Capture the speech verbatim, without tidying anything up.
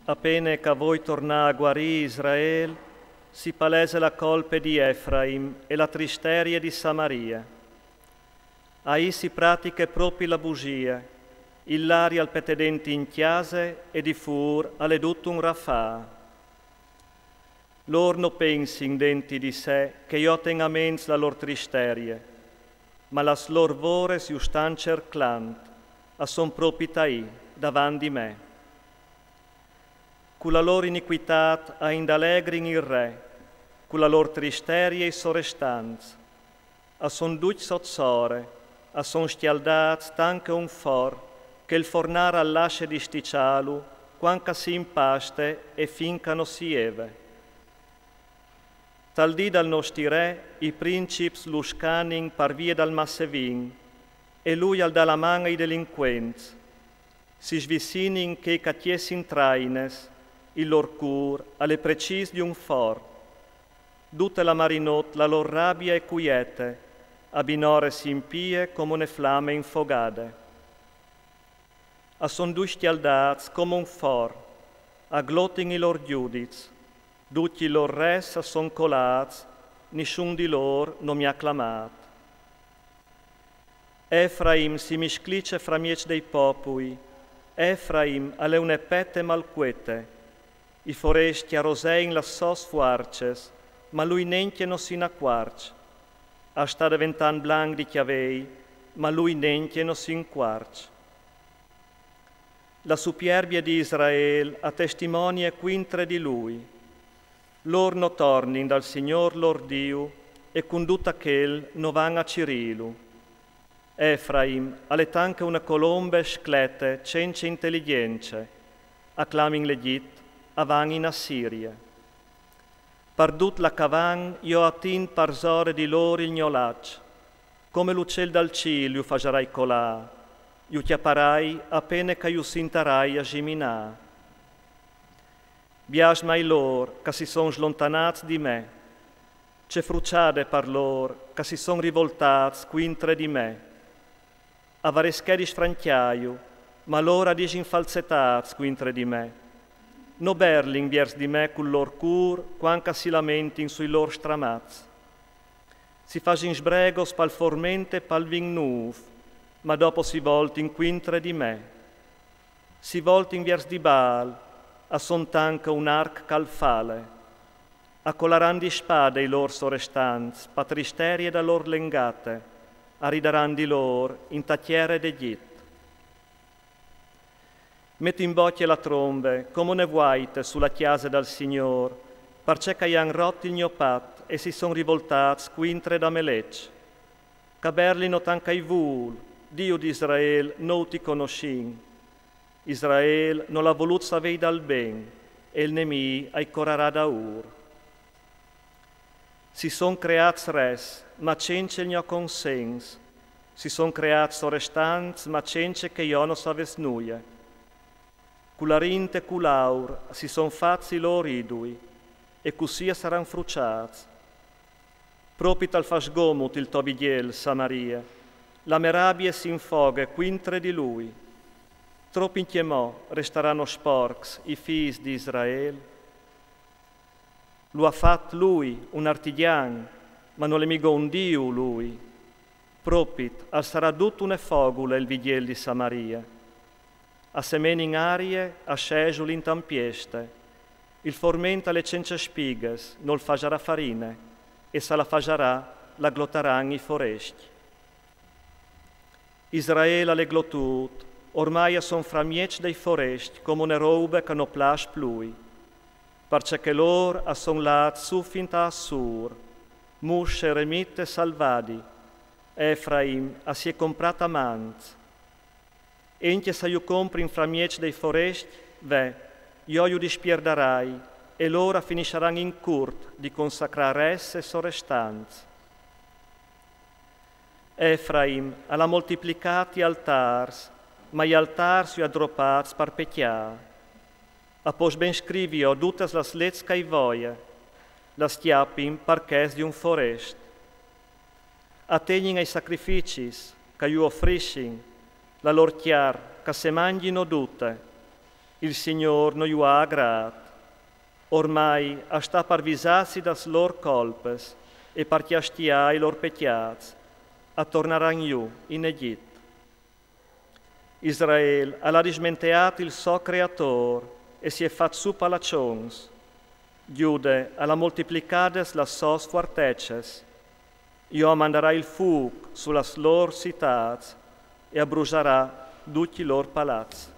Apene ch'a voi tornâ a guarî Israel, si palese la colpe di Efraim e la tristerie di Samaria. Aì si pratiche propit la busie, il lari al pete denti in cjase e di fûr al è dut un rafâ. Lôr no pensin denti di se che jo ten a ments la lôr tristerie, ma las lôr vôres ju stan cerclant, a son propit aì, davant di me. Cu la lôr iniquitât a indalegrin il re, cu la lôr tristerie i sorestants. A son ducj sot sore, a son scjaldâts tant che un for, che il fornâr al lasse di sticjâlu cuant ch'a si impaste e fin ch'a no si jeve. Tal dì dal nosti re i princips lu scanin par vie dal masse vin, e lui al dà la man ai delincuents. Si svicinin chei ch'a tiessin trainas, il lôr cûr al è precîs di un for. Dute la marinot la lôr rabie e cuiete, a binore si impie come une flame infogade. A son ducj scjaldâts come un for, a glotin i lôr gjudits, ducj i lôr res a son colâts, nissun di lôr no mi à clamât. Efraim si misclice framieç dai popui, Efraim al è une pete malcuete, i forescj a rosein las sôs fuarces, ma lui nencje no si inacuarç. A sta deventant blanc di cjavei, ma lui nencje no si incuarç. La supierbie di Israel a testimonie cuintre di lui. Lôr no tornin dal Signôr lôr Diu e cun dut achel no van a cirîlu. Efraim al è tant che une colombe sclete cence inteligjence, a clamin l'Egjit, a van in Assirie. Par dut là ch'a van jo a tint parsore di lôr il gno laç, come l'ucel dal cîl ju fasarai colâ, ju cjaparai apene ch'a ju sintarai a sgiminâ. Biasma ai lôr ch'a si son slontanâts di me, ce fruçade par lôr ch'a si son rivoltâts cuintre di me. A varesché di sfrancjâju, ma lôr a disin falzetâts cuintre di me. No berlin viers di me cul lôr cûr cuant ch'a si lamentin sui lôr stramaçs. Si fasin sbregos pal forment e pal vin nûf, ma dopo si voltin cuintre di me. Si voltin viers di Baal, a son tant che un arc ch'al fale. A colaran di spade i lôr sorestants, pa tristerie da lôr lengate, a ridaran di lôr inta tiere d'Egjit. Met in bocje la trombe, come une vuaite su la cjase dal Signôr, parcè ch'a jan rot il gno pat e si son rivoltâts cuintre d'Amelec. Ch'a berlino tant ch'a i vûl, Diu di Israel, no ti conossìn. Israel nol à volût savei dal ben, e il nemì ai corarà daûr. Si son creâts res, ma cence il gno consens, si son creâts sorestants, ma cence che jo no savès nuie. Cu l'arint e cul aur si son fats i lôr idui, e cussì a saran fruçâts. Propit al fâs gomut il to vigjel, Samarie, la me rabie si infoghe cuintre di lui. Trop incjemò restarano sporcs i fîs di Israel? Lu à fat lui, un artigjan, ma nol è migo un Diu lui. Propit al sarà dut une fogule il vigjel di Samarie. A semenin arie, a sesulin tampieste. Il forment al è cence spighes, nol fasarà farine, e s'al la fasarà, la glotaran i forescj. Israel al è glotût, ormai a son framieç dai forescj come une roube ch'a no plâs plui. Parcè che lôr a son lâts sù fin ta Assûr, mus eremit e salvadi. Efraim a si è comprât amants. Encje s'a ju comprin framieç dai forescj, ve, jo ju dispierdarai, e lôr a finissaran in curt di consacrâ res e sorestants. Efraim al à moltiplicât i altârs, ma i altârs ju à dropâts par pecjâ. A pos ben scrivi jo dutas las leçs ch'a i voie, las cjapin par chês di un forest. A tegnin ai sacrificis ch'a ju ofrissin, la lôr cjar ch'a se mangjino dute. Il Signôr no ju à agrât. Ormai a sta par visâsi das lôr colpes e par cjastiâ i lôr pecjâts, a tornaran jù in Egjit. Israel al à dismenteât il so Creatôr e si è fat sù palaçons. Gjude al à moltiplicadas las sôs fuarteças. Jo a mandarai il fûc su las lôr citâts e a brusarà ducj i lôr palaçs.